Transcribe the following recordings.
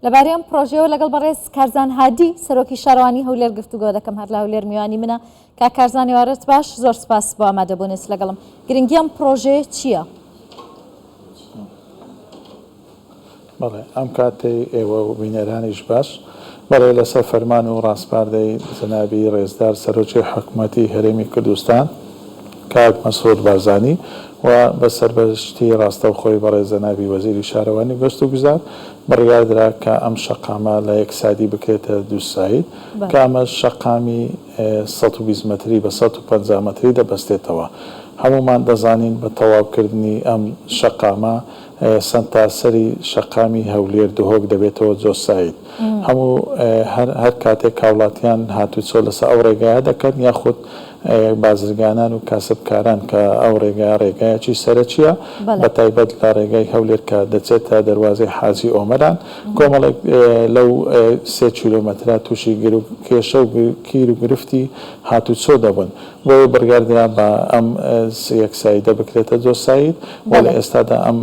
لەبارەی ئەم پڕۆژەیەوە لەگەڵ بەڕێز کارزان هادی سەرۆکی شارەوانی هەولێر گفتوگۆ دەکەم هەر لە هەولێر میوانی منە کاک کارزان ئێوارەت باش زۆر سپاس بۆ ئامادەبوونت لەگەڵم گرنگی ئەم پڕۆژەیە چییە؟ بەڵێ ئەم کاتەی ئێوە و بینەرانیش باش. بەڵێ لەسەر فەرمان و ڕاسپاردەی جەنابی ڕێزدار سەرۆکی حکومەتی هەرێمی کوردستان کاک مەسرور بارزانی و بە سەرپەرشتی ڕاستەوخۆی بەڕێز جەنابی وەزیری شارەوانی و گەشت و گوزار بڕیاردرا کە ئەم شەقامە لە یەک سایدی بکرێتە دوو ساید کە ئەمەش شەقامی 120 مەتری بە 150 مەتری دەبەستێتەوە. هەموومان دەزانین بە تەواوکردنی ئەم شەقامە سەنتاسەری شەقامی هەولێر دهۆک دەبێتەوە جۆساید. هەموو هەر هەر کاتێک هاوڵاتیان هاتوچۆ لەسەر ئەو ڕێگایە دەکەن یاخود بازرگانان و کاسبکاران کە ئەو ڕێگایە ڕێگایەکی سەرەکییە بە تایبەت لە ڕێگای هەولێر کە دەچێتە دەروازەی حاجی ئۆمەران کۆمەڵێک لەو سێ کیلۆمەترە تووشی کێشە و گیروگرفتی هاتوچۆ دەبن. بۆیە بڕیاردرا بە ئەم یەک سایدە بکرێتە دۆ ساید و لە ئێستادا ئەم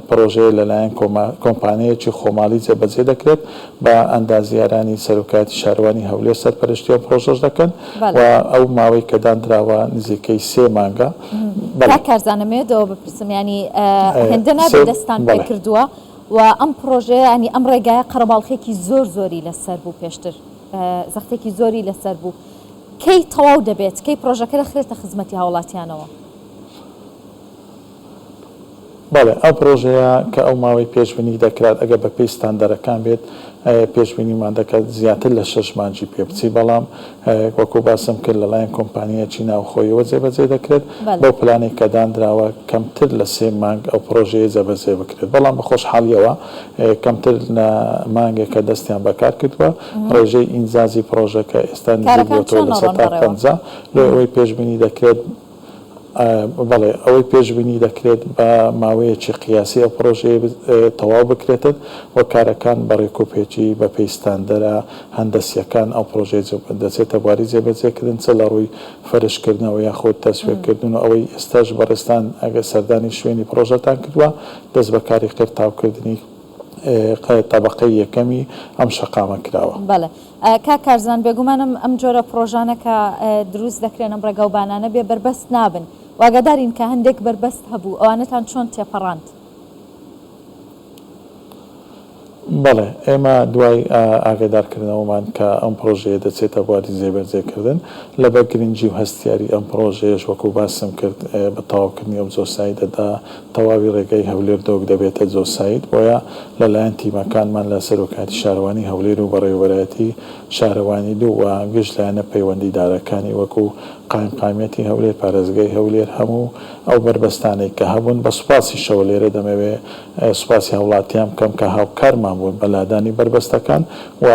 پڕۆژەیە لەلایەن کۆمپانیایەکی خۆماڵی جێبەجێ دەکرێت بە ئەندازیارانی سەرۆکایەتی شارەوانی هەولێر سەرپەرشتی ئەم پڕۆژەش دەکەن و ئەو ماوەی کە داندراوە نزیکەی سێ مانگە. بەڵێ. کاک کارزان ئەمەوێت ئەوە بپرسم یانی هێندە نابێت دەستتان پێ کردووە و ئەم پڕۆژەیە یانی ئەم ڕێگایە قەرەباڵخێکی زۆر زۆری لەسەر بوو پێشتر زەختێکی زۆری لەسەر بوو کەی تەواو دەبێت؟ کەی پڕۆژەکە دەخرێتە خزمەتی هاوڵاتیانەوە؟ بەڵێ، ئەو پڕۆژەیە کە ئەو ماوەی پێشبینی دەکرات ئەگەر بەپێی ستاندەرەکان بێت پێشبینیمان دەکات زیاتر لە شەش مانگی پێ بچی، بەڵام وەکو باسم کرد لەلایەن کۆمپانیایەکی ناوخۆییەوە جێبەجێ دەکرێت، بەو پلانەی کە داندراوە کەمتر لە سێ مانگ ئەو پڕۆژەیە جێبەجێ بکرێت، بەڵام بە خۆشحاڵییەوە کەمتر لە مانگێکە دەستیان بەکار کردووە، ڕێژەی ئینجازی پڕۆژەکە ئێستا نزیک کارەکان بووەتەوە چۆن لە ئەڕۆن سەتا بەڕێوە؟ 50، لۆ ئەوەی پێشبینی دەکرێت بەڵێ ئەوەی پێشبینی دەکرێت بە ماوەیەکی قیاسی ئەو پڕۆژەیە تەواو بکرێتت و کارەکان بە ڕێکوپێکی بە پێی ستاندەرە هەندەسییەکان ئەو پڕۆژەیە دەچێتە بواری جێبەجێکردن چ لە ڕووی فەرشکردنەوە یاخود تەسویەکردن و ئەوەی ئێستاش بەڕێزتان ئەگەر سەردانی شوێنی پڕۆژەتان کردووە دەست بە کاری قیرتاوکردنی تەبەقەی یەکەمی ئەم شەقامە کراوە. بەڵێ کاک کارزان بێگومان ئەم جۆرە پڕۆژانە کە دروست دەکرێن ئەم ڕێگاوبانانە بێ بەربەست نابن و ئاگادارین کە هەندێک بەربەست هەبوو ئەوانەتان چۆن تێپەڕاند؟ بەڵێ، ئێمە دوای ئاگادارکردنەوەمان کە ئەم پڕۆژەیە دەچێتە بواری جێبەجێکردن، لەبەر گرنگی و هەستیاری ئەم پڕۆژەیەش وەکو باسم کرد بە تەواوکردنی ئەو جۆسایدەدا تەواوی ڕێگای هەولێر دهۆک دەبێتە جۆساید، بۆیە لەلایەن تیمەکانمان لە سەرۆکایەتی شارەوانی هەولێر و بەڕێوەبەرایەتی شارەوانی دوو و گشت لایەنە پەیوەندیدارەکانی وەکو قایمقامیەتی هەولێر، پارێزگای هەولێر هەموو ئەو بەربەستانەی کە هەبوون بە سوپاسیشەوە لێرە دەمەوێ سوپاسی هاوڵاتیان بکەم کە هاوکارمان بوون بە لادانی بەربەستەکان و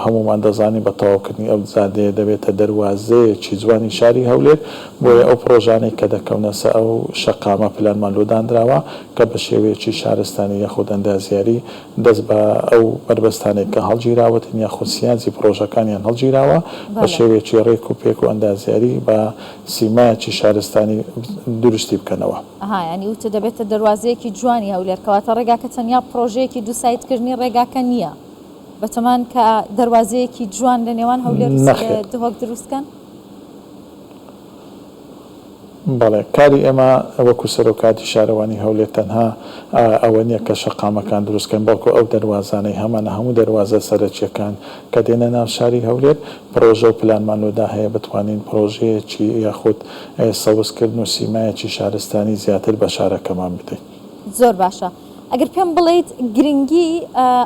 هەموومان دەزانین بە تەواوکردنی ئەو جادەیە دەبێتە دەروازەیەکی جوانی شاری هەولێر، بۆیە ئەو پڕۆژانەی کە دەکەونە سەر ئەو شەقامە پلانمان لۆ دانراوە کە بە شێوەیەکی شارستانی یاخود ئەندازیاری دەست بە ئەو بەربەستانەی کە هەڵگیراوتن یاخود سیاجی پڕۆژەکانیان هەڵگیراوە بە شێوەیەکی ڕێک و پێک و ئەندازیاری بە سیمایەکی شارستانی دروستی بکەنەوە. ئەها یانی وتت دەبێتە دەروازەیەکی جوانی هەولێر کەواتە ڕێگاکە تەنیا پڕۆژەیەکی دووسایدکردنی ڕێگاکە نییە بەتەمان کە دەروازەیەکی جوان لە نێوان هەولێر و نەخێر. دهۆک دروست کەن؟ بەڵێ، کاری ئێمە وەکو سەرۆکایەتی شارەوانی هەولێر تەنها ئەوە نییە کە شەقامەکان دروست کەین، بەڵکو ئەو دەروازانەی هەمانە هەموو دەروازە سەرەکییەکان کە دێنە ناو شاری هەولێر پڕۆژە و پلانمان لۆدا هەیە بتوانین پڕۆژەیەکی یاخود سەوزکردن و سیمایەکی شارستانی زیاتر بە شارەکەمان بدەین. زۆر باشە ئەگەر پێم بڵێیت گرنگی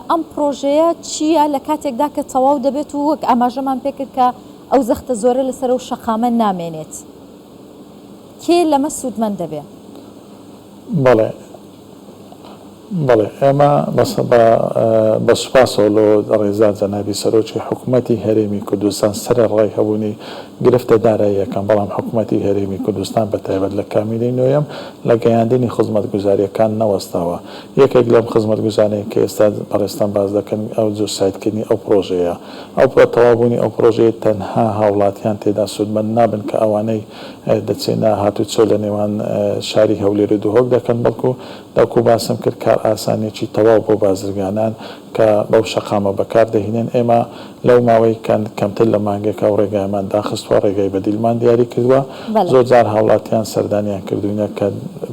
ئەم پڕۆژەیە چییە لە کاتێکدا کە تەواو دەبێت و وەک ئاماژەمان پێکرد کە ئەو زەختە زۆرە لەسەر ئەو شەقامە نامێنێت کێ لەمە سوودمەند دەبێ؟ بەڵێ بەڵێ ئێمە بە سوپاسەوە لۆ ڕێزدار جەنابی سەرۆکی حکومەتی هەرێمی کوردستان سەرەڕای هەبوونی گرفتە داراییەکان بەڵام حکومەتی هەرێمی کوردستان بە تایبەت لە کابینەی نۆیەم لە گەیاندنی خزمەتگوزارییەکان نەوەستاوە یەکێک لەم خزمەتگوزانەی کە ئێستا بەڕێزتان باس دەکەن ئەو جۆسایدکردنی ئەو پڕۆژەیە ئەو بە تەواوبوونی ئەو پڕۆژەیە تەنها هاوڵاتیان تێدا سوودمەند نابن کە ئەوانەی دەچێنە هاتوچۆ لە نێوان شاری هەولێر و دهۆک دەکەن بەڵکو. وەکو باسم کرد کارئاسانیەکی تەواو بۆ بازرگانان کە بەو شەقامە بەکار دەهینن، ئێمە لەو ماوەی کە کەمتر لە مانگێکە ئەو ڕێگایەمان داخستووە، ڕێگای بەدیلمان دیاری کردووە، زۆر جار هاوڵاتیان سەردانیان کردووینە کە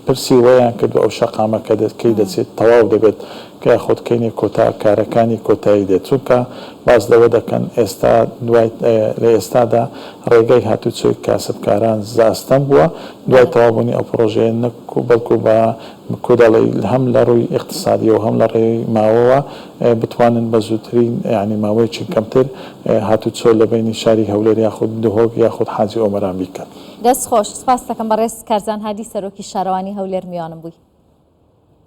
پرسی وەیان کردووە ئەو شەقامە کە کەی دەچێت تەواو دەبێت کە یاخود کەینێ کۆتا کارەکانی کۆتایی دێت، چونکە باس لەوە دەکەن ئێستا دوای لە ئێستادا ڕێگای هاتوچۆی کاسبکاران ئاستەم بووە، دوای تەواوبوونی ئەو پڕۆژەیە نەک بەڵکو بە کودەڵی هەم لە ڕووی ئیقتسادیەوە هەم لە ڕێی ماوەوە بتوانن بە زووترین یانی ماوەیەکی کەمتر هاتوچۆ لە بەینی شاری هەولێر یاخود دهۆک یاخود حاجی ئۆمەران بیکەن. دەست خۆش، سپاست دەکەم بەڕێز کارزان هادی سەرۆکی شارەوانی هەولێر میوانم بووی.